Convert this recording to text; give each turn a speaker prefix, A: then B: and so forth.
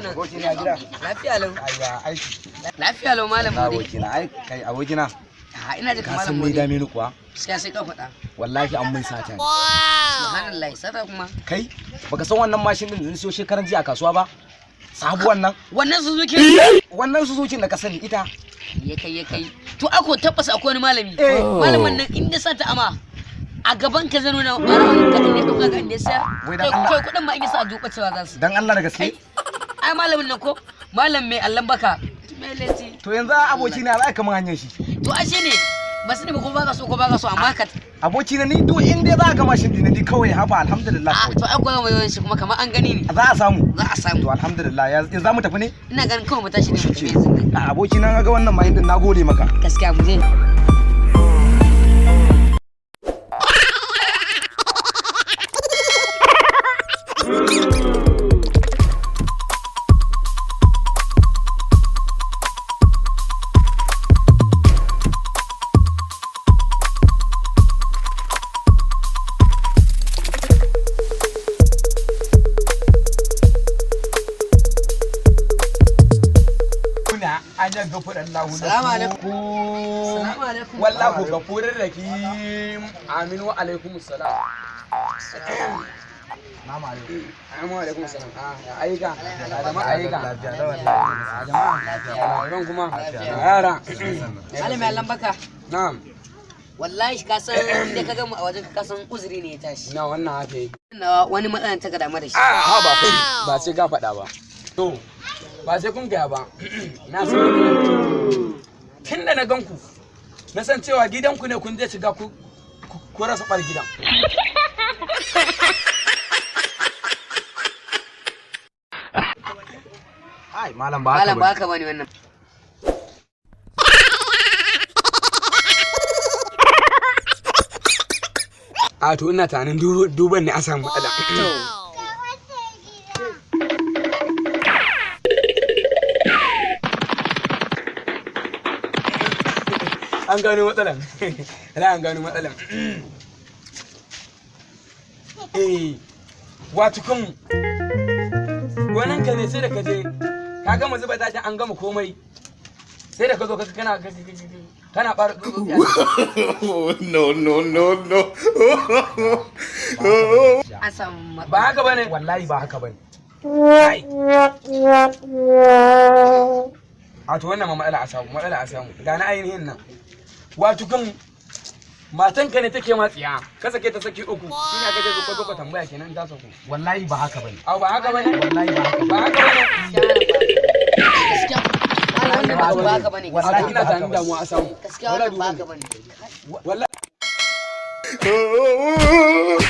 A: Kenan.
B: Abokina gida.
A: Lafiya lau.
B: Ayya aiki.
A: Lafiya lau, malam
B: Na
A: Mudi.
B: abokina, ai kai abokina.
A: Ha, ina jin
B: Ka
A: malam
B: san me
A: Mudi.
B: dame ni kuwa?
A: Gaskiya sai ka faɗa.
B: Wallahi an mun sata ne.
A: Subhanallah, sata kuma.
B: Kai baka san wannan mashin din da na siyo shekaran jiya a kasuwa ba? Sabuwan nan.
A: Wannan Suzuki.
B: Wannan Suzuki da ka sani ita.
A: Ya kai ya kai. To ako tabbas akwai wani malami.
B: Eh.
A: Malamin nan in ya sata ama a gaban ka zai nuna ɓarawon ka inda ya ɗauka ga inda ya sayar.
B: Wai dan
A: Kai
B: Allah.
A: kai kuɗin ma in ya sa a duka cewa za su.
B: Dan Allah da gaske.
A: Ai malamin nan ko malam mai allon baka. Meleti.
B: To yanzu abokina za ka mun hanyar shi.
A: To ashe ne ba su ne ba ko baka so ko baka so amma ka
B: Abokina ni duk inda za ka mashin din ni kawai haba alhamdulillah
A: a
B: kawai.
A: to ai kowa mai shi kuma kamar an gani ne.
B: Za a samu.
A: Za a samu.
B: To alhamdulillah yanzu za mu tafi ne?
A: Ina ganin kawai mu tashi ne mu tafi yanzu nan.
B: A abokina ga wannan mashin din nagode maka.
A: Gaskiya mu je.
C: Kuna an yi gafuran lahu
A: Salamu alaikum. Salamu alaikum.
C: Wallahu gafurin rahim. Aminu wa alaikum salam.
B: Assalamu alaikum.
C: Aminu wa alaikum salam. Ah, ya ayyuka. Ya jama'a ayyuka.
B: Lafiya lau
C: Ya jama'a. Ya ran kuma. Ya yara.
A: Malam mai allon baka.
C: Na'am.
A: Wallahi ka san inda ka gamu a wajen ka san uzuri ne ya tashi.
C: Na wannan haka yake.
A: Nawa wani matsalan ta damu da shi.
C: Ah, ha ba kai. Ba sai ka faɗa ba. To, ba sai kun gaya ba. Na san matsalar. Tun da na gan ku, na san cewa gidanku ne kun je shiga ku ku rasa ɓar gidan.
B: Ai malam ba haka
A: Malam ba
B: bane.
A: haka bane wannan.
C: A to ina tunanin duban ne an samu matsala.
A: To
C: An gano matsalan. Ala an gano matsalan. Eh, wato kan gonan ka ne sai da ka je ka gama zuba takin an gama komai. Sai da ka zo ka kana kana ɓara tsutsotsi a ciki.
D: No, no, no, no.
A: An samu matsala.
C: Ba haka bane.
B: Wallahi ba haka bane.
C: Ai. A to wannan ma matsala a samu, matsala a samu. Ga na ainihin nan. Wato kan matanka ne take ma tsiya, ka sake ta saki uku. Shine aka ce ko ko tambaya kenan ta saku.
B: Wallahi ba haka bane.
C: Au ba haka bane?
B: Wallahi ba haka
C: Ba haka bane.
A: Gaskiya malam wannan ba ba haka bane.
B: Wallahi
C: A to ina
B: ba haka
C: tunanin
B: bane.
C: damuwa a samu.
A: Gaskiya wannan ba haka bane.
C: Wallahi
D: Oh.